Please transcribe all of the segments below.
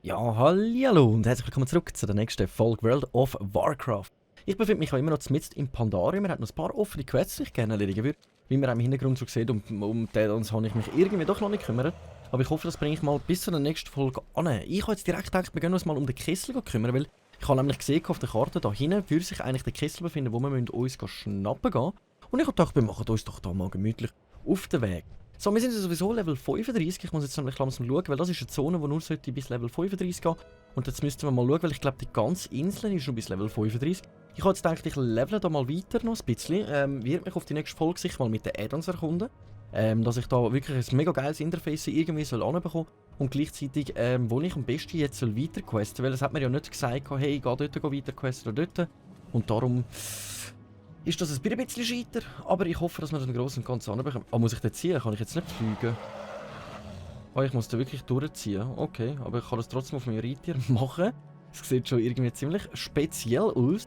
Ja, hallo und herzlich willkommen zurück zu der nächsten Folge World of Warcraft. Ich befinde mich auch immer noch mitten im Pandarium. Wir haben noch ein paar offene Quests, die ich gerne erledigen würde. Wie man im Hintergrund schon sieht, um den habe ich mich irgendwie doch noch nicht gekümmert. Aber ich hoffe, das bringe ich mal bis zur nächsten Folge an. Ich habe jetzt direkt gedacht, wir gehen uns mal um den Kessel kümmern, weil ich habe nämlich gesehen, auf der Karte da hinten würde sich eigentlich der Kessel befinden, wo wir uns schnappen gehen. Und ich habe gedacht, wir machen uns doch da mal gemütlich auf den Weg. So, wir sind sowieso Level 35. Ich muss jetzt nämlich langsam schauen, weil das ist eine Zone, die nur sollte bis Level 35 gehen. Und jetzt müssten wir mal schauen, weil ich glaube, die ganze Insel ist schon bis Level 35. Ich habe jetzt gedacht, ich levele da mal weiter noch ein bisschen. Werde mich auf die nächste Folge sicher mal mit den Add-ons erkunden. Dass ich da wirklich ein mega geiles Interface irgendwie anbekommen soll. Und gleichzeitig, wo ich am besten jetzt weiter questen, weil es hat mir ja nicht gesagt, hey, geh dort weiter questen oder dort. Und darum ist das ein bisschen scheiter, aber ich hoffe, dass wir das im Großen und Ganzen anbekommen. Ah, muss ich den ziehen? Kann ich jetzt nicht fliegen? Ah, ich muss den wirklich durchziehen. Okay, aber ich kann das trotzdem auf meinem Reittier machen. Das sieht schon irgendwie ziemlich speziell aus.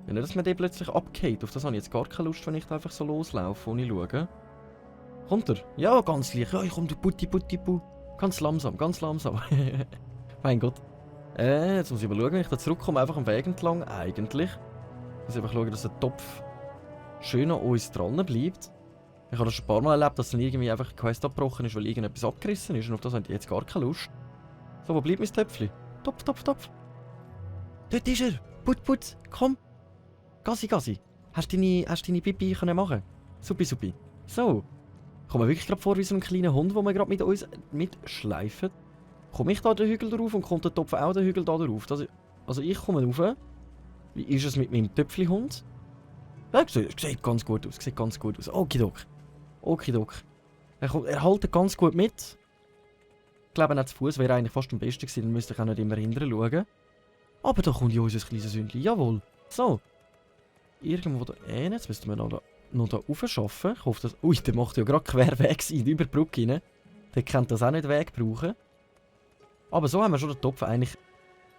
Ja, nicht, dass mir der plötzlich abgeht. Auf das habe ich jetzt gar keine Lust, wenn ich da einfach so loslaufe, ohne schauen. Kommt er? Ja, ganz leicht. Ja, ich komme, du Putti. Ganz langsam. Mein Gott. Jetzt muss ich mal schauen, wenn ich da zurückkomme, einfach am Weg entlang. Eigentlich. Ich muss einfach schauen, dass der Topf schön an uns dran bleibt. Ich habe das schon ein paar Mal erlebt, dass dann irgendwie einfach eine Quest abgebrochen ist, weil irgendetwas abgerissen ist. Und auf das habe ich jetzt gar keine Lust. So, wo bleibt mein Töpfchen? Topf. Dort ist er! Putz, komm! Gassi. Hast du deine Pipi können machen? Supi. So. Ich komme mir wirklich gerade vor wie so ein kleiner Hund, den wir gerade mit uns mitschleifen. Komme ich da den Hügel drauf und kommt der Topf auch den Hügel da drauf? Also ich komme rauf. Wie ist es mit meinem Töpfli-Hund? Ja, sieht ganz gut aus. Okidok. Er hält ganz gut mit. Ich glaube, er hat zu Fuß wäre eigentlich fast am besten gewesen, dann müsste ich auch nicht immer hinterher schauen. Aber da kommt ja unser kleines Sündchen. Jawohl. So. Irgendwo da hin. Jetzt müssten wir noch da rauf schaffen. Ich hoffe, dass... Ui, der macht ja gerade querwegs in die Überbrücke rein. Der könnte das auch nicht Weg brauchen. Aber so haben wir schon den Topf eigentlich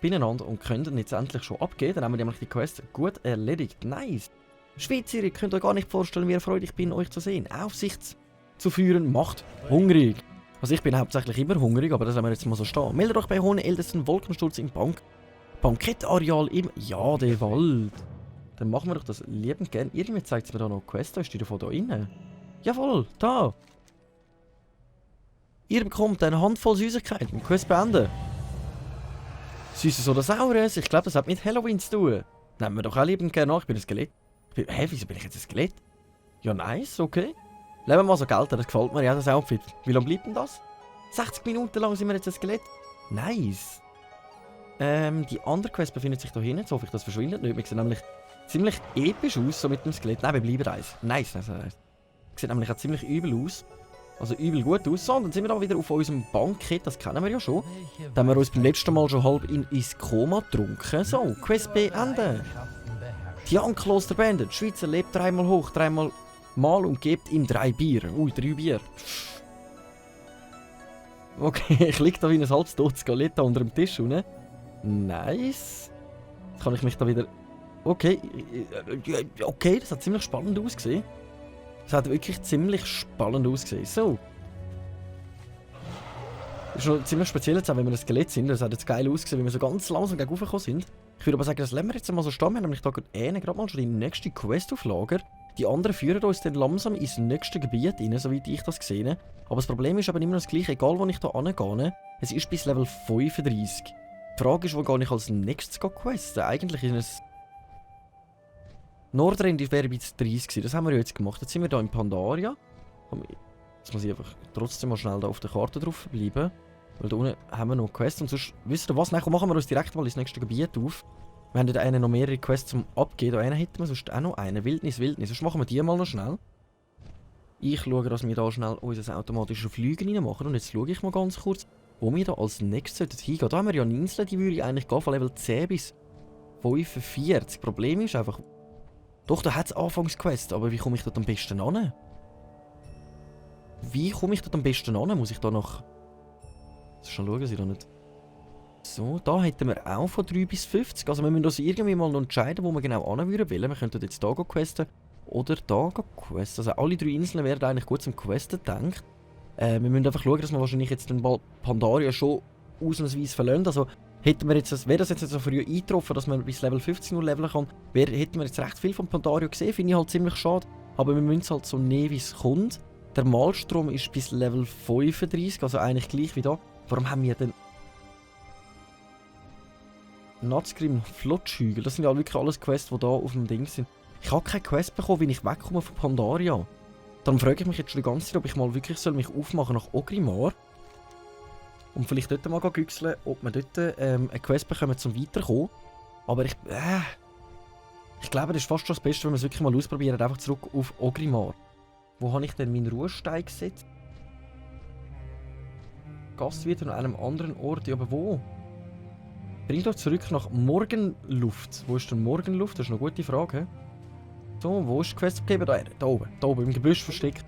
beieinander und können ihn jetzt endlich schon abgeben. Dann haben wir nämlich die Quest gut erledigt. Nice! Schweizer, ihr könnt euch gar nicht vorstellen, wie erfreut ich bin, euch zu sehen. Aufsicht zu führen macht hungrig. Also ich bin hauptsächlich immer hungrig, aber das lassen wir jetzt mal so stehen. Meldet euch bei Hohen ältesten Wolkensturz im Bankettareal im Jadewald. Dann machen wir doch das liebend gern. Irgendwie zeigt es mir da noch Quest, da ist die davon da innen. Jawohl, da! Ihr bekommt eine Handvoll Süßigkeiten. Quest beenden. Süßes oder Saures? Ich glaube, das hat mit Halloween zu tun. Nehmen wir doch auch liebend gerne nach. Ich bin ein Skelett. Hä, wieso bin ich jetzt ein Skelett? Ja, nice, okay. Leben wir mal so Geld, das gefällt mir ja, das Outfit. Wie lange bleibt denn das? 60 Minuten lang sind wir jetzt ein Skelett. Nice. Die andere Quest befindet sich da hinten. Jetzt hoffe ich, das verschwindet nicht. Wir sehen nämlich ziemlich episch aus, so mit dem Skelett. Nein, wir bleiben eins. Nice. Sieht nämlich auch ziemlich übel aus. Also übel gut aus. So, und dann sind wir da wieder auf unserem Bankett, das kennen wir ja schon. Da haben wir uns beim letzten Mal schon halb ins Koma getrunken. So, Quest beenden. Tiankloster beendet. Schweizer lebt dreimal hoch, dreimal mal und gebt ihm 3 Bier. Ui, 3 Bier. Okay, ich liege da wie ein halbes totes Skelett unter dem Tisch. Ne? Nice. Jetzt kann ich mich da wieder... Okay, das hat ziemlich spannend ausgesehen. Das hat wirklich ziemlich spannend ausgesehen. So. Das ist schon ziemlich speziell jetzt, auch wenn wir ein Skelett sind. Das hat jetzt geil ausgesehen, wie wir so ganz langsam gegen raufgekommen sind. Ich würde aber sagen, das lassen wir jetzt mal so stehen. Wir haben nämlich da gerade mal schon die nächste Quest auf Lager. Die anderen führen uns dann langsam ins nächste Gebiet rein, soweit ich das sehe. Aber das Problem ist aber immer noch das gleiche, egal wo ich da angehe. Es ist bis Level 35. Die Frage ist, wo gehe ich als nächstes questen? Eigentlich ist es... Nordrhein wäre bis 30 gewesen. Das haben wir jetzt gemacht. Jetzt sind wir hier in Pandaria. Jetzt muss ich einfach trotzdem mal schnell da auf der Karte drauf bleiben. Weil da unten haben wir noch Quests. Und sonst, wisst ihr was? Nachher machen wir uns direkt mal ins nächste Gebiet auf. Wir haben da einen noch mehrere Quests zum Abgeben. Da einen hätten wir sonst auch noch einen. Wildnis. Sonst machen wir die mal noch schnell. Ich schaue, dass wir da schnell unser automatisches Fliegen reinmachen. Und jetzt schaue ich mal ganz kurz, wo wir da als nächstes hingehen. Da haben wir ja eine Insel, die würde ich eigentlich gehen von Level 10 bis 45. Problem ist einfach... Doch, da hat es Anfangsquest, aber wie komme ich dort am besten an? Muss ich da noch... Jetzt schon schauen, dass ich da nicht... So, da hätten wir auch von 3 bis 50. Also wir müssen uns irgendwie mal noch entscheiden, wo wir genau hin würden wollen. Wir könnten jetzt hier questen oder da questen. Also alle 3 Inseln wären eigentlich gut zum Questen gedacht. Wir müssen einfach schauen, dass wir wahrscheinlich jetzt den Pandaria schon ausnahmsweise verlassen. Also hätten wir jetzt, wäre das jetzt so früh eingetroffen, dass man bis Level 50 nur leveln kann, hätten wir jetzt recht viel vom Pandaria gesehen. Finde ich halt ziemlich schade. Aber wir müssen es halt so nehmen, wie es kommt. Der Malstrom ist bis Level 35, also eigentlich gleich wie da. Warum haben wir denn Nazgrim Flotschhügel? Das sind ja wirklich alles Quests, die da auf dem Ding sind. Ich habe keine Quest bekommen, wie ich wegkomme von Pandaria. Dann frage ich mich jetzt schon die ganze Zeit, ob ich mal wirklich soll mich aufmachen nach Orgrimmar. Und vielleicht dort mal güchseln, ob wir dort eine Quest bekommen, zum Weiterkommen. Aber ich glaube, das ist fast schon das Beste, wenn wir es wirklich mal ausprobieren. Einfach zurück auf Orgrimmar. Wo habe ich denn meinen Ruhestein gesetzt? Gastwirt an einem anderen Ort, ja, aber wo? Bring doch zurück nach Morgenluft. Wo ist denn Morgenluft? Das ist eine gute Frage. So, wo ist die Quest gegeben? Da oben im Gebüsch versteckt.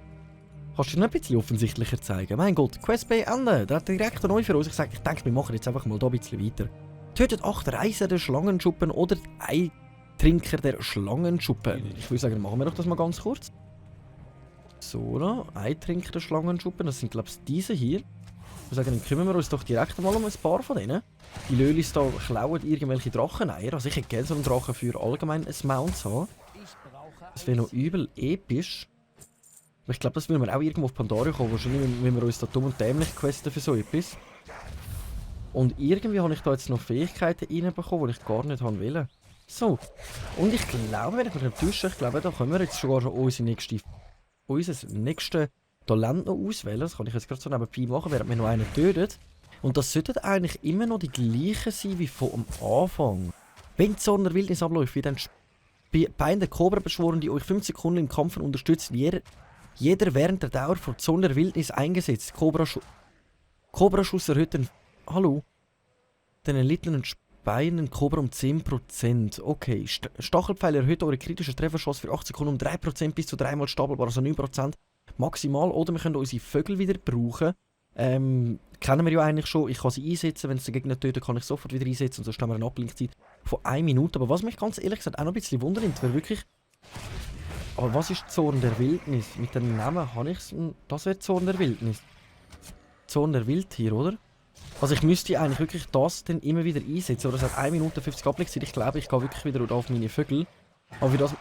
Kannst du dir noch ein bisschen offensichtlicher zeigen? Mein Gott, Quest beenden. Der hat direkt neu für uns. Ich denke, wir machen jetzt einfach mal da ein bisschen weiter. Tötet 8 Reiser der Schlangenschuppen oder Eintrinker der Schlangenschuppen. Ich würde sagen, machen wir doch das mal ganz kurz. So, da. Eintrinker der Schlangenschuppen. Das sind, glaube ich, diese hier. Ich würde sagen, dann kümmern wir uns doch direkt mal um ein paar von denen. Die Lölis da klauen irgendwelche Dracheneier. Also ich hätte gerne so einen Drachen für allgemein ein Mount zu haben. Das wäre noch übel episch. Aber ich glaube, das will wir auch irgendwo auf Pandaria kommen. Wahrscheinlich müssen wir uns da dumm und dämlich questen für so etwas. Und irgendwie habe ich da jetzt noch Fähigkeiten reinbekommen, die ich gar nicht haben will. So. Und ich glaube, wenn ich mich nicht täusche, ich glaube, da können wir jetzt sogar unser nächstes Talent noch auswählen. Das kann ich jetzt gerade so nebenbei machen, während wir noch einen tötet. Und das sollten eigentlich immer noch die gleichen sein wie vom Anfang. Wenn die Zorn der Wildnis abläuft, wie dann Bein der Kobra beschworen, die euch 5 Sekunden im Kampf unterstützt, jeder während der Dauer von Zorn der Wildnis eingesetzt. Cobra-Schuss erhöht den... Hallo? Den erlittenen Beinen Cobra um 10%. Okay. Stachelpfeil erhöht eure kritische Trefferchance für 8 Sekunden um 3% bis zu 3 mal stapelbar, also 9% maximal. Oder wir können unsere Vögel wieder brauchen. Kennen wir ja eigentlich schon. Ich kann sie einsetzen, wenn es den Gegner tötet, kann ich sofort wieder einsetzen. Und so stellen wir eine Ablenkzeit von 1 Minute. Aber was mich ganz ehrlich gesagt auch noch ein bisschen wundert, wäre wirklich... Aber was ist Zorn der Wildnis? Mit dem Namen habe ich es... Das wäre Zorn der Wildnis. Zorn der Wildtier, oder? Also ich müsste eigentlich wirklich das dann immer wieder einsetzen. Oder es hat 1 Minute 50 Ablenkzeit. Ich glaube, ich gehe wirklich wieder auf meine Vögel. Aber wie das...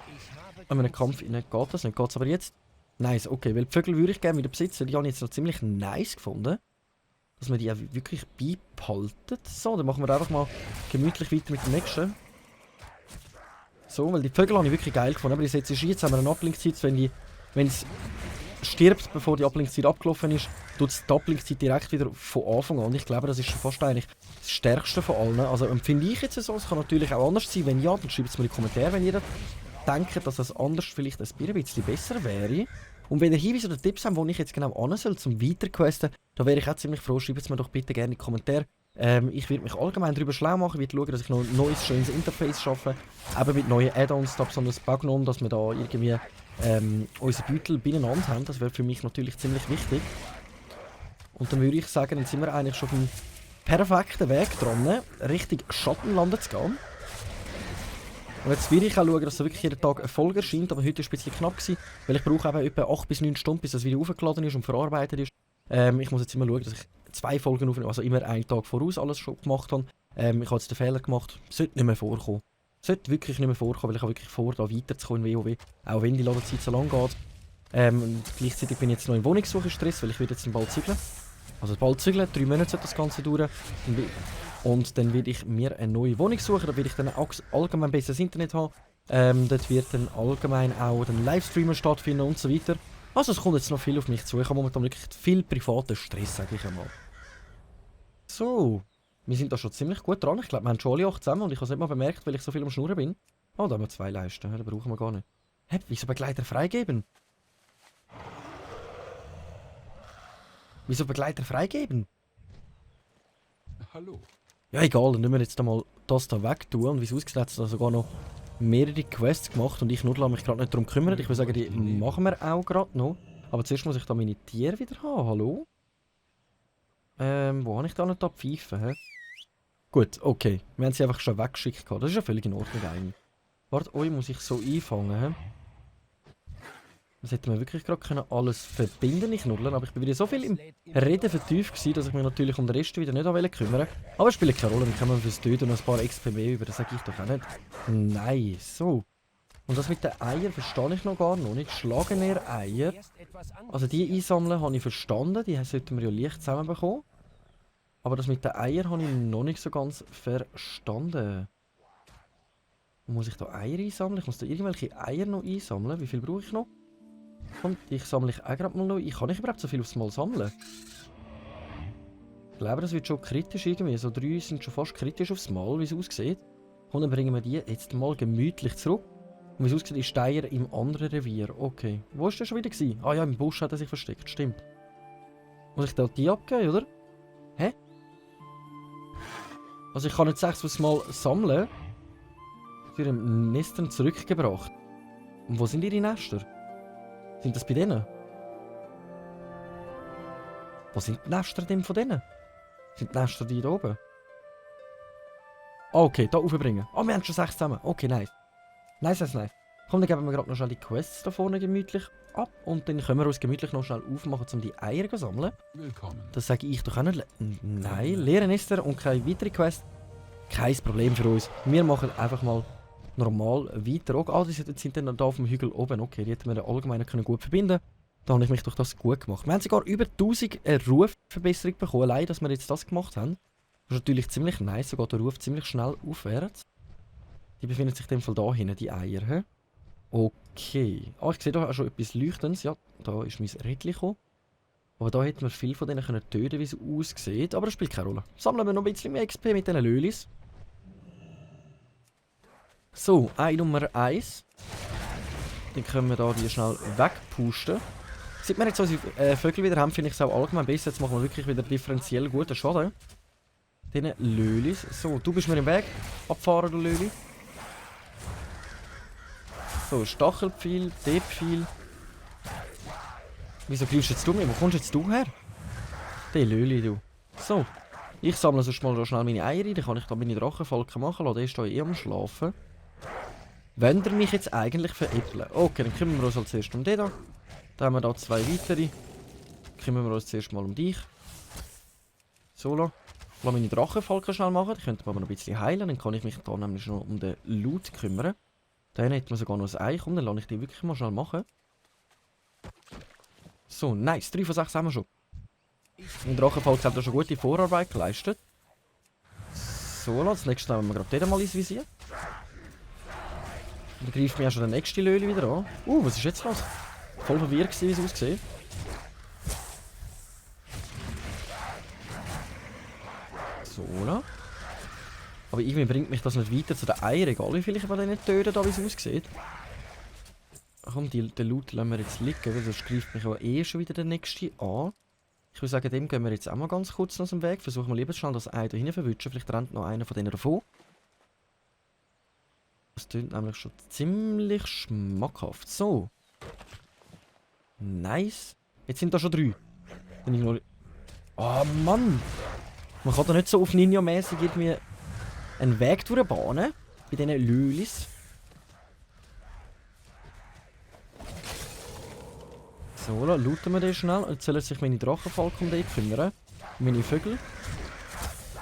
An einem Kampf nicht geht das nicht. Geht es aber jetzt... Nice, okay, weil die Vögel würde ich gerne wieder besitzen. Die habe ich jetzt noch ziemlich nice gefunden. Dass wir die auch wirklich beibehalten. So, dann machen wir einfach mal gemütlich weiter mit dem nächsten. So, weil die Vögel habe ich wirklich geil gefunden. Aber jetzt haben wir eine Ablenkzeit. Wenn es stirbt, bevor die Ablenkzeit abgelaufen ist, tut es die Ablenkzeit direkt wieder von Anfang an. Ich glaube, das ist schon fast eigentlich das Stärkste von allen. Also empfinde ich jetzt so. Es kann natürlich auch anders sein. Wenn ja, dann schreibt es mir in die Kommentare, wenn ihr denkt, dass es anders vielleicht ein bisschen besser wäre. Und wenn ihr Hinweise oder Tipps habt, wo ich jetzt genau an soll, zum Weiterquesten, da wäre ich auch ziemlich froh. Schreibt es mir doch bitte gerne in die Kommentare. Ich werde mich allgemein darüber schlau machen, werde schauen, dass ich noch ein neues, schönes Interface schaffe. Eben mit neuen Add-ons, da besonders Bagnon, dass wir da irgendwie unsere Beutel beieinander haben. Das wäre für mich natürlich ziemlich wichtig. Und dann würde ich sagen, dann sind wir eigentlich schon auf dem perfekten Weg dran, Richtung Schattenlande zu gehen. Und jetzt will ich auch schauen, dass da wirklich jeden Tag eine Folge erscheint, aber heute war es ein bisschen knapp gewesen, weil ich brauche eben etwa 8 bis 9 Stunden, bis das Video aufgeladen ist und verarbeitet ist. Ich muss jetzt immer schauen, dass ich 2 Folgen aufnehme, also immer einen Tag voraus alles schon gemacht habe. Ich habe jetzt den Fehler gemacht, sollte nicht mehr vorkommen. Sollte wirklich nicht mehr vorkommen, weil ich habe wirklich vor, da weiterzukommen in WoW, auch wenn die Ladezeit so lang geht. Und gleichzeitig bin ich jetzt noch im Wohnungssuche-Stress, weil ich werde jetzt bald zügeln. Also bald zügeln, 3 Monate sollte das Ganze dauern. Und dann werde ich mir eine neue Wohnung suchen, da werde ich dann allgemein besseres Internet haben. Dort wird dann allgemein auch ein Livestreamer stattfinden und so weiter. Also es kommt jetzt noch viel auf mich zu. Ich habe momentan wirklich viel privaten Stress, sage ich einmal. So, wir sind da schon ziemlich gut dran. Ich glaube, wir haben schon alle 8 zusammen und ich habe es nicht mal bemerkt, weil ich so viel am Schnurren bin. Oh, da haben wir 2 Leisten, das brauchen wir gar nicht. Hä, wieso Begleiter freigeben? Wieso Begleiter freigeben? Hallo. Ja, egal, dann müssen wir jetzt mal das da weg tun. Und wie es aussieht, hat es da sogar noch mehrere Quests gemacht und ich nur mich gerade nicht darum kümmern. Ich würde sagen, die machen wir auch gerade noch. Aber zuerst muss ich da meine Tiere wieder haben. Hallo? Wo habe ich da noch die Pfeife? Hä? Gut, okay. Wir haben sie einfach schon weggeschickt gehabt. Das ist ja völlig in Ordnung eigentlich. Warte, euch muss ich so einfangen. Das hätte man wirklich gerade können alles verbinden, nicht nudeln, aber ich bin wieder so viel im Reden vertieft gewesen, dass ich mich natürlich um den Rest wieder nicht kümmern wollte. Aber es spielt keine Rolle, wir kommen fürs Töten noch ein paar XP mehr über, das sage ich doch auch nicht. Nein, so. Und das mit den Eiern verstehe ich noch gar nicht. Schlagene Eier. Also die einsammeln habe ich verstanden, die sollten wir ja leicht zusammenbekommen. Aber das mit den Eiern habe ich noch nicht so ganz verstanden. Wo muss ich da Eier einsammeln? Ich muss da irgendwelche Eier noch einsammeln. Wie viel brauche ich noch? Kommt, ich sammle auch gerade mal noch. Ich kann nicht überhaupt so viel aufs Mal sammeln. Ich glaube, das wird schon kritisch irgendwie. So 3 sind schon fast kritisch aufs Mal, wie es aussieht. Und dann bringen wir die jetzt mal gemütlich zurück. Und wie es aussieht, ist Eier im anderen Revier. Okay. Wo war der schon wieder gewesen? Ah ja, im Busch hat er sich versteckt. Stimmt. Muss ich da die abgeben, oder? Hä? Also ich kann jetzt 6 aufs Mal sammeln. Zu ihren Nestern zurückgebracht. Und wo sind ihre Nester? Sind das bei denen? Wo sind die Nester denn von denen? Sind die Nester die da oben? Ah, okay, da raufbringen. Ah, wir haben schon 6 zusammen. Okay, nice. Nice. Komm, dann geben wir gerade noch schnell die Quests da vorne gemütlich ab. Und dann können wir uns gemütlich noch schnell aufmachen, um die Eier zu sammeln. Willkommen. Das sage ich doch auch nicht. Nein, leeren Nester und keine weitere Quest. Kein Problem für uns. Wir machen einfach mal normal weiter. Oh, ah, die sind dann da auf dem Hügel oben. Okay, die hätten wir allgemein gut verbinden können. Da habe ich mich durch das gut gemacht. Wir haben sogar über 1000 Rufverbesserung bekommen, allein, dass wir jetzt das gemacht haben. Das ist natürlich ziemlich nice, so geht der Ruf ziemlich schnell aufwärts. Die befinden sich in dem Fall da hinten, die Eier. He? Okay. Ah, ich sehe da auch schon etwas Leuchtendes. Ja, da ist mein Rädchen gekommen. Aber da hätten wir viel von denen können töten, wie es aussieht. Aber das spielt keine Rolle. Sammeln wir noch ein bisschen mehr XP mit diesen Lölis. So, Ei Nummer 1. Dann können wir da die schnell wegpusten. Seit wir jetzt unsere Vögel wieder haben, finde ich es auch allgemein besser. Jetzt machen wir wirklich wieder differenziell guten Schaden. Diesen Lölis. So, du bist mir im Weg. Abfahren, du Löli. So, Stachelpfeil, D-Pfeil. Wieso greifst jetzt du mir? Wo kommst jetzt du her? Der Löli, du. So. Ich sammle sonst mal schnell meine Eier ein. Dann kann ich da meine Drachenfalken machen lassen. Der ist da eh am Schlafen. Wollt ihr mich jetzt eigentlich veräppeln? Okay, dann kümmern wir uns als erstes um den da. Dann haben wir da 2 weitere. Kümmern wir uns zuerst mal um dich. So, lass meine Drachenfalken schnell machen. Die könnten wir aber noch ein bisschen heilen. Dann kann ich mich da nämlich noch um den Loot kümmern. Dann hätten wir sogar noch ein Ei. Komm, dann lasse ich die wirklich mal schnell machen. So, nice. 3 von 6 haben wir schon. Mein Drachenfalken hat da schon gute Vorarbeit geleistet. So, als nächstes nehmen wir gerade den mal ins Visier. Dann greift mir auch schon der nächste Löli wieder an. Was ist jetzt los? Voll verwirrt gewesen, wie es aussieht. So, la. Aber irgendwie bringt mich das nicht weiter zu den Eiern, egal wie viel ich von denen töte, da wie es aussieht. Komm, den Loot lassen wir jetzt liegen, weil sonst greift mich aber eh schon wieder der nächste an. Ich würde sagen, dem gehen wir jetzt auch mal ganz kurz aus dem Weg. Versuchen wir lieber schnell das Ei da hinten verwischen. Vielleicht rennt noch einer von denen davon. Das klingt nämlich schon ziemlich schmackhaft. So. Nice. Jetzt sind da schon 3. Oh Mann. Man kann da nicht so auf Ninja-mäßig irgendwie einen Weg durchbahnen. Bei diesen Lölis. So, looten wir den schnell. Jetzt sollen sich meine Drachenfalken um den kümmern. Meine Vögel.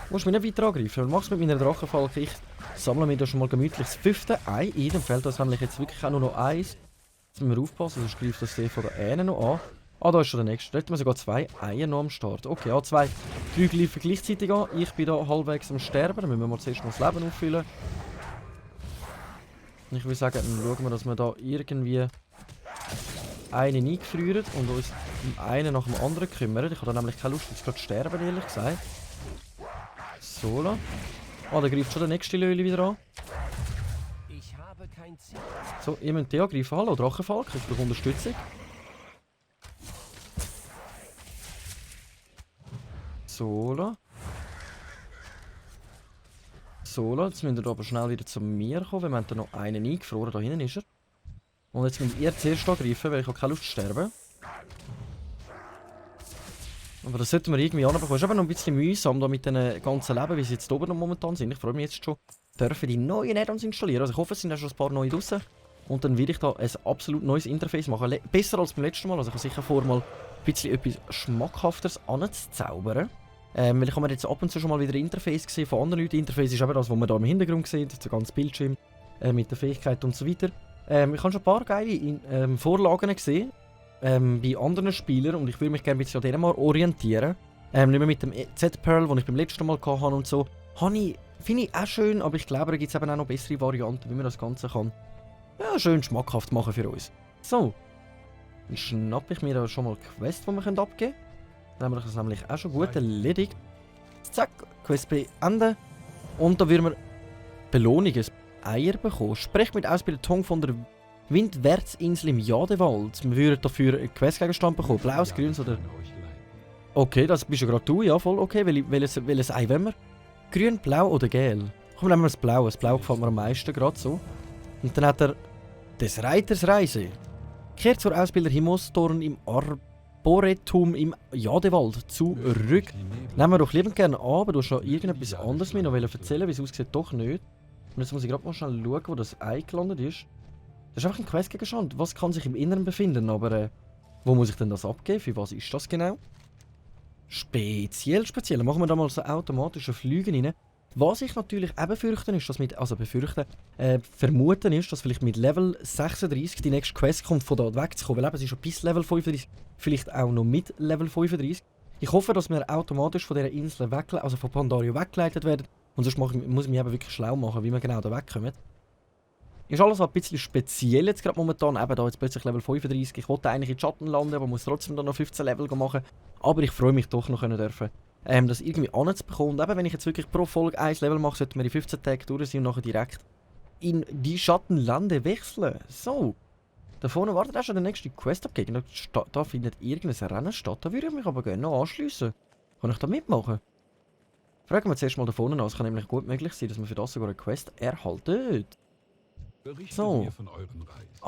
Du musst mich nicht weiter angreifen. Was machst du mit meiner Drachenfalken? Ich sammle mir da schon mal gemütlich das 5. Ei ein. Dann fehlt das nämlich jetzt wirklich auch nur noch eins. Jetzt müssen wir aufpassen, sonst greift das der von der Ähne noch an. Ah, da ist schon der nächste. Da hätten wir sogar 2 Eier noch am Start. Okay, 2 3 greifen gleichzeitig an. Ich bin da halbwegs am Sterben. Dann müssen wir mal zuerst mal das Leben auffüllen. Ich würde sagen, dann schauen wir, dass wir da irgendwie einen eingefrieren und uns um einen nach dem anderen kümmern. Ich habe da nämlich keine Lust, jetzt gerade zu sterben, ehrlich gesagt. So, la. Ah, da greift schon der nächste Löli wieder an. So, ihr müsst den angreifen. Hallo, Drachenfalken, ich brauche Unterstützung. So, la. So, la. Jetzt müsst ihr aber schnell wieder zu mir kommen, weil wir haben da noch einen eingefroren. Da hinten ist er. Und jetzt müsst ihr zuerst angreifen, weil ich habe keine Lust zu sterben. Aber das sollten wir irgendwie anbekommen. Es ist aber noch ein bisschen mühsam da mit den ganzen Leben, wie sie jetzt oben noch momentan sind. Ich freue mich jetzt schon, dürfen die neuen Add-ons installieren. Also ich hoffe, es sind auch schon ein paar neue draussen. Und dann werde ich da ein absolut neues Interface machen. Besser als beim letzten Mal. Also ich habe sicher vor, mal ein bisschen etwas Schmackhafteres anzuzaubern. Weil ich habe mir jetzt ab und zu schon mal wieder ein Interface gesehen von anderen Leuten. Interface ist eben das, was man da im Hintergrund sieht, der ganze Bildschirm mit der Fähigkeit und so weiter. Ich habe schon ein paar geile Vorlagen gesehen bei anderen Spielern und ich würde mich gerne ein bisschen an denen mal orientieren. Nicht mehr mit dem Z-Pearl, den ich beim letzten Mal hatte und so. Finde ich auch schön, aber ich glaube, da gibt es eben auch noch bessere Varianten, wie man das Ganze kann. Ja, schön schmackhaft machen für uns. So. Dann schnappe ich mir da schon mal Quest, die wir abgeben können. Dann haben wir das nämlich auch schon gut erledigt. Zack, Quest beenden. Und da würden wir Belohnungen, Eier bekommen. Sprech mit Ausbilder Tong von der Windwärtsinsel im Jadewald. Wir würden dafür einen Questgegenstand bekommen. Blaues, grünes oder... Okay, das bist ja gerade du. Ja, voll okay. Welches Ei wollen wir? Grün, blau oder gel? Komm, nehmen wir das Blau. Das Blau gefällt mir am meisten gerade so. Und dann hat er des Reiters Reise. Kehrt zur Ausbilder Himostorn im Arboretum im Jadewald zurück. Nehmen wir doch liebend gerne an, aber du hast schon irgendetwas anderes mir noch erzählen, wie es aussieht, doch nicht. Und jetzt muss ich gerade mal schnell schauen, wo das Ei gelandet ist. Das ist einfach ein Questgegenstand. Was kann sich im Inneren befinden, aber wo muss ich denn das abgeben? Für was ist das genau? Speziell. Machen wir da mal so automatische Flüge rein. Was ich natürlich auch befürchten ist, dass vermuten ist, dass vielleicht mit Level 36 die nächste Quest kommt, von dort wegzukommen. Weil eben, es ist schon bis Level 35, vielleicht auch noch mit Level 35. Ich hoffe, dass wir automatisch von dieser Insel also von Pandaria weggeleitet werden. Und sonst muss ich mich eben wirklich schlau machen, wie wir genau da wegkommen. Ist alles ein bisschen speziell jetzt gerade momentan. Eben da jetzt plötzlich Level 35. Ich wollte eigentlich in die Schatten landen, aber muss trotzdem dann noch 15 Level machen. Aber ich freue mich doch noch dürfen, das irgendwie anzubekommen. Und eben, wenn ich jetzt wirklich pro Folge 1 Level mache, sollten wir in 15 Tagen durch sein und nachher direkt in die Schattenlande wechseln. So. Da vorne wartet auch schon der nächste Quest-Abgegner. Da findet irgendein Rennen statt. Da würde ich mich aber gerne noch anschliessen. Kann ich da mitmachen? Fragen wir zuerst mal da vorne an. Es kann nämlich gut möglich sein, dass wir für das sogar eine Quest erhalten. So.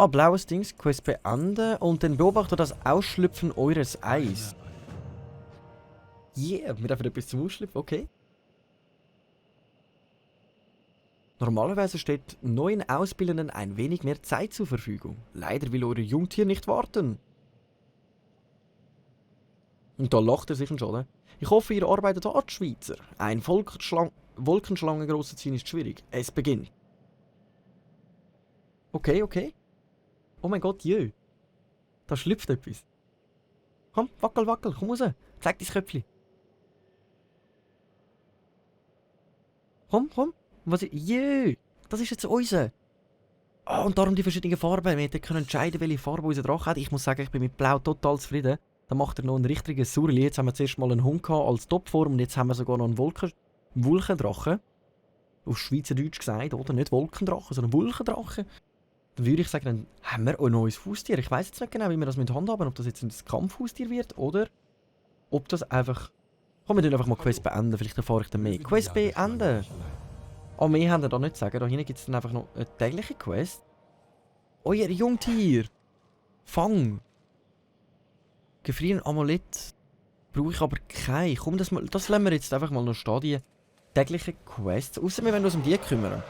Blaues Dings, Quest beenden und dann beobachte das Ausschlüpfen eures Eis. Yeah, wir dürfen etwas zum Ausschlüpfen, okay. Normalerweise steht neuen Ausbildenden ein wenig mehr Zeit zur Verfügung. Leider will euer Jungtier nicht warten. Und da lacht er sich schon, ne? Ich hoffe, ihr arbeitet hart, Schweizer. Ein Wolkenschlange groß zu ziehen ist schwierig. Es beginnt. Okay. Oh mein Gott, jö. Da schlüpft etwas. Komm, wackel, komm raus. Zeig dein Köpfchen. Komm. Was ist... Jö. Das ist jetzt unser. Ah, und darum die verschiedenen Farben. Wir hätten können entscheiden, welche Farbe unser Drache hat. Ich muss sagen, ich bin mit Blau total zufrieden. Dann macht er noch einen richtigen Surli. Jetzt haben wir zuerst mal einen Hund gehabt als Topform und jetzt haben wir sogar noch einen Wolkendrache. Auf Schweizerdeutsch gesagt, oder? Nicht Wolkendrache, sondern Wolkendrache. Dann würde ich sagen, dann haben wir ein neues Haustier. Ich weiss jetzt nicht genau, wie wir das mit handhaben, ob das jetzt ein Kampfhaustier wird oder ob das einfach... Komm, wir einfach mal Quest beenden, vielleicht erfahre ich dann mehr. Quest beenden! Oh, mehr haben wir da nicht zu sagen. Da hinten gibt es dann einfach noch eine tägliche Quest. Euer Jungtier! Fang! Gefrieren Amulett. Brauche ich aber kein. Komm, das lassen wir jetzt einfach mal noch stehen, die tägliche Quest. Außer wir wollen uns um die kümmern.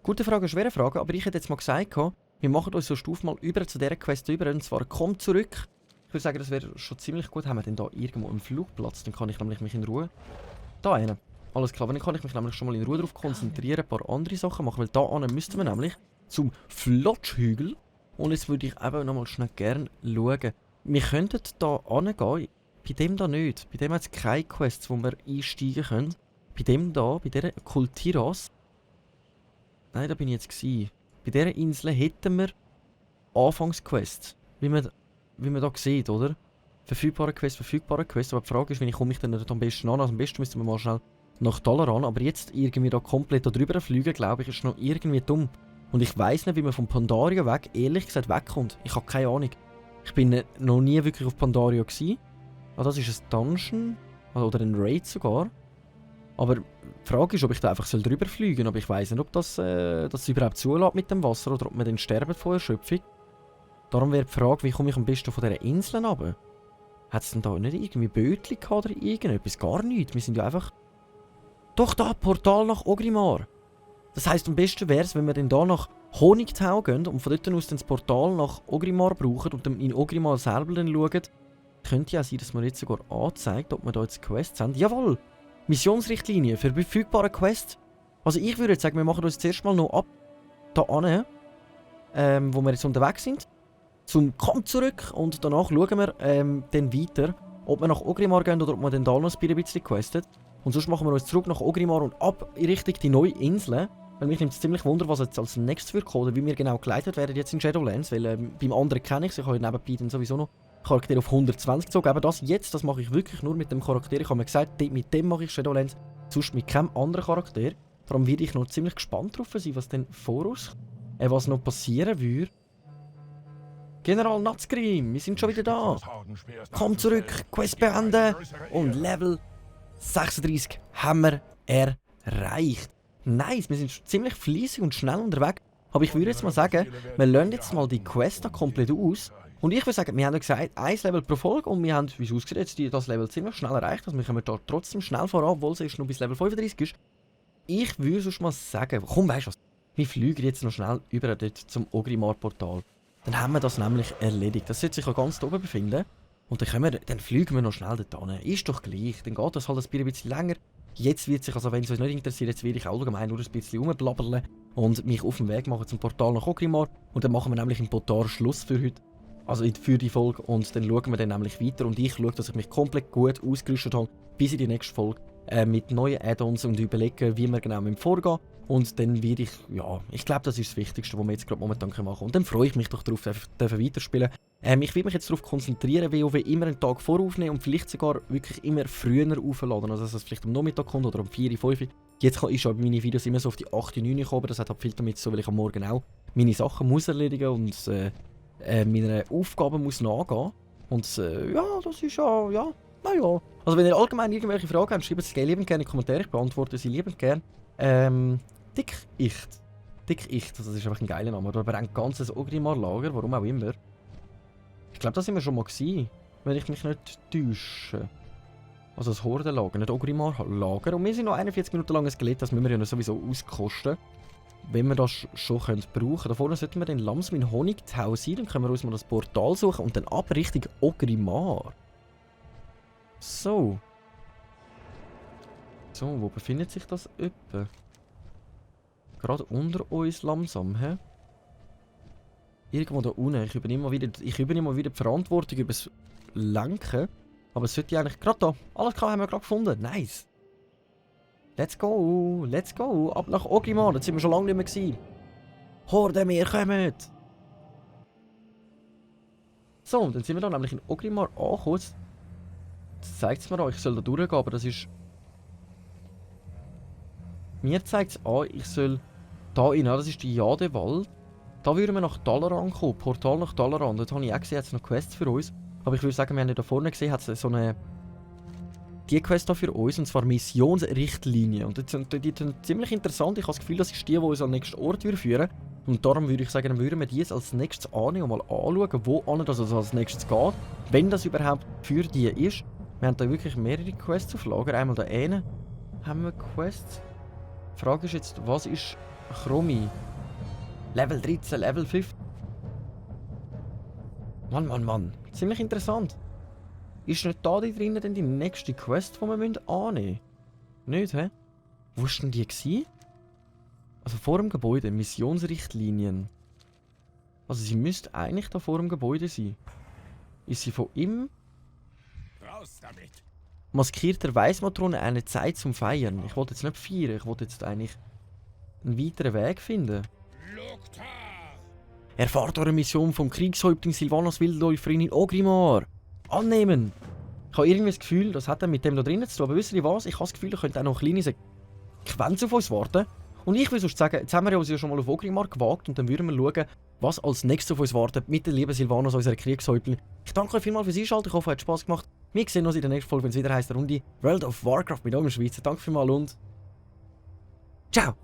Gute Frage, schwere Frage, aber ich hätte jetzt mal gesagt, wir machen uns so Stufe mal über zu dieser Quest über, und zwar kommt zurück. Ich würde sagen, das wäre schon ziemlich gut. Haben wir denn da irgendwo einen Flugplatz? Dann kann ich nämlich mich in Ruhe... Da einen. Alles klar, dann kann ich mich nämlich schon mal in Ruhe darauf konzentrieren, ein paar andere Sachen machen, weil da müssten wir nämlich zum Flotschhügel. Und jetzt würde ich eben nochmal schnell gerne schauen. Wir könnten da hingehen. Bei dem da nicht. Bei dem hat es keine Quests, wo wir einsteigen können. Bei dem da, bei dieser Kultiras. Nein, da bin ich jetzt gewesen. Bei dieser Insel hätten wir Anfangsquests. Wie man da sieht, oder? Verfügbare Quests. Aber die Frage ist, wie komme ich denn am besten an? Also am besten müssten wir mal schnell nach Dalaran. Aber jetzt irgendwie da komplett da drüber fliegen, glaube ich, ist noch irgendwie dumm. Und ich weiss nicht, wie man von Pandaria weg, ehrlich gesagt, wegkommt. Ich habe keine Ahnung. Ich bin noch nie wirklich auf Pandaria gewesen. Ah, das ist ein Dungeon. Oder ein Raid sogar. Aber die Frage ist, ob ich da einfach drüber fliegen soll. Aber ich weiss nicht, ob das überhaupt zulässt mit dem Wasser oder ob man dann sterben vor Erschöpfung. Darum wäre die Frage, wie komme ich am besten von dieser Insel runter? Hat es denn da nicht irgendwie Bötchen gehabt oder irgendetwas? Gar nichts. Wir sind ja einfach... Doch da, Portal nach Orgrimmar. Das heisst, am besten wäre es, wenn wir dann da nach Honigtau gehen und von dort aus dann das Portal nach Orgrimmar brauchen und dann in Orgrimmar selber dann schauen. Könnte ja sein, dass man jetzt sogar anzeigt, ob wir da jetzt Quests haben. Jawohl! Missionsrichtlinie für verfügbare Quests. Also ich würde jetzt sagen, wir machen uns zuerst mal noch ab da an, wo wir jetzt unterwegs sind. Zum Kampf zurück und danach schauen wir dann weiter, ob wir nach Orgrimmar gehen oder ob wir dann da noch ein bisschen questet. Und sonst machen wir uns zurück nach Orgrimmar und ab in Richtung die neue Insel. Weil mich nimmt es ziemlich Wunder, was jetzt als nächstes wird kommen oder wie wir genau geleitet werden jetzt in Shadowlands. Weil beim anderen kenne ich es, ich habe nebenbei dann sowieso noch Charakter auf 120 gezogen. Aber das jetzt, das mache ich wirklich nur mit dem Charakter. Ich habe mir gesagt, mit dem mache ich Shadowlands, sonst mit keinem anderen Charakter. Darum werde ich noch ziemlich gespannt drauf sein, was dann voraus, was noch passieren würde. General Natzgrim, wir sind schon wieder da. Komm zurück, Quest beenden und Level 36 haben wir erreicht. Nice, wir sind ziemlich fleissig und schnell unterwegs. Aber ich würde jetzt mal sagen, wir lernen jetzt mal die Quest komplett aus. Und ich würde sagen, wir haben ja gesagt, 1 Level pro Folge und wir haben, wie es aussieht, jetzt das Level ziemlich schnell erreicht. Also wir kommen da trotzdem schnell voran, obwohl es erst noch bis Level 35 ist. Ich würde sonst mal sagen, komm, weißt du was, wir fliegen jetzt noch schnell über dort zum Orgrimmar-Portal. Dann haben wir das nämlich erledigt. Das sollte sich ja ganz oben befinden. Und dann fliegen wir noch schnell dort hin. Ist doch gleich, dann geht das halt ein bisschen länger. Jetzt wird sich, also wenn es uns nicht interessiert, jetzt werde ich allgemein nur ein bisschen rumblabbern und mich auf den Weg machen zum Portal nach Orgrimmar. Und dann machen wir nämlich im Portal Schluss für heute. Also für die Folge. Und dann schauen wir dann nämlich weiter. Und ich schaue, dass ich mich komplett gut ausgerüstet habe, bis in die nächste Folge. Mit neuen Add-ons und überlegen, wie wir genau vorgehen. Und dann werde ich, ja, ich glaube, das ist das Wichtigste, was wir jetzt gerade momentan machen können. Und dann freue ich mich doch darauf, weiterspielen. Ich will mich jetzt darauf konzentrieren, WoW immer einen Tag voraufnehmen und vielleicht sogar wirklich immer früher aufladen. Also dass es vielleicht am Nachmittag kommt oder um 4, 5. Jetzt ist aber meine Videos immer so auf die 8, 9 gekommen. Das hat halt viel damit so, weil ich am Morgen auch meine Sachen muss erledigen und meine Aufgaben muss nachgehen. Und ja, das ist ja, naja. Also wenn ihr allgemein irgendwelche Fragen habt, schreibt es liebend gerne in die Kommentare. Ich beantworte sie liebend gerne. Dick-Icht. Dick-Icht, also das ist einfach ein geiler Name. Aber ein ganzes Orgrimmar-Lager, warum auch immer. Ich glaube, das sind wir schon mal gewesen, wenn ich mich nicht täusche. Also das Hordenlager, nicht Orgrimmar-Lager. Und wir sind noch 41 Minuten lang ein Skelett, das müssen wir ja sowieso auskosten. Wenn wir das schon brauchen können. Da vorne sollten wir den Lamsmin Honigtau sein, dann können wir uns mal das Portal suchen und dann ab Richtung Orgrimmar. So. So, wo befindet sich das etwa? Gerade unter uns langsam, hä? Irgendwo da unten. Ich übernehme mal wieder die Verantwortung über das Lenken. Aber es sollte eigentlich gerade da. Alles klar, haben wir gerade gefunden. Nice. Let's go. Let's go. Ab nach Orgrimmar. Da sind wir schon lange nicht mehr gewesen. Horde, wir kommen. So, dann sind wir da nämlich in Orgrimmar angekommen. Jetzt zeigt es mir an, ich soll da durchgehen, aber das ist... Mir zeigt es an, ich soll da rein. Das ist die Jadewald. Da würden wir nach Dalaran kommen. Portal nach Dalaran. Dort habe ich auch gesehen, hat es noch Quests für uns. Aber ich würde sagen, wir haben ja da vorne gesehen, hat es so eine... Die Quest da für uns, und zwar Missionsrichtlinie. Und die sind ziemlich interessant. Ich habe das Gefühl, das ist die uns am nächsten Ort führen. Und darum würde ich sagen, dann würden wir die jetzt als nächstes annehmen und mal anschauen, wo das also als nächstes geht. Wenn das überhaupt für die ist. Wir haben da wirklich mehrere Quests auf Lager. Einmal da eine haben wir Quests. Die Frage ist jetzt, was ist Chromie? Level 13, Level 5. Mann. Ziemlich interessant. Ist nicht da drinnen denn die nächste Quest, die wir annehmen müssen? Nicht, hä? Wo war denn die gewesen? Also vor dem Gebäude, Missionsrichtlinien. Also sie müsste eigentlich da vor dem Gebäude sein. Ist sie von ihm? Raus damit! Maskierter Weißmatrone, eine Zeit zum Feiern. Ich wollte jetzt nicht feiern, ich wollte jetzt eigentlich einen weiteren Weg finden. Erfahrt eure Mission vom Kriegshäuptling Sylvanas Wildläuferin in Orgrimmar. Annehmen! Ich habe irgendwie das Gefühl, das hat dann mit dem da drinnen zu tun. Aber wisst ihr was? Ich habe das Gefühl, da könnte auch noch eine kleine Sequenz auf uns warten. Und ich würde sonst sagen, jetzt haben wir uns ja schon mal auf Orgrimmar gewagt und dann würden wir schauen, was als nächstes auf uns wartet mit der lieben Sylvanas, unserer Kriegshäuptling. Ich danke euch vielmals fürs Einschalten, ich hoffe, es hat Spass gemacht. Wir sehen uns in der nächsten Folge, wenn es wieder heisst, Runde World of Warcraft mit eurem Schweizer. Danke vielmals und ciao!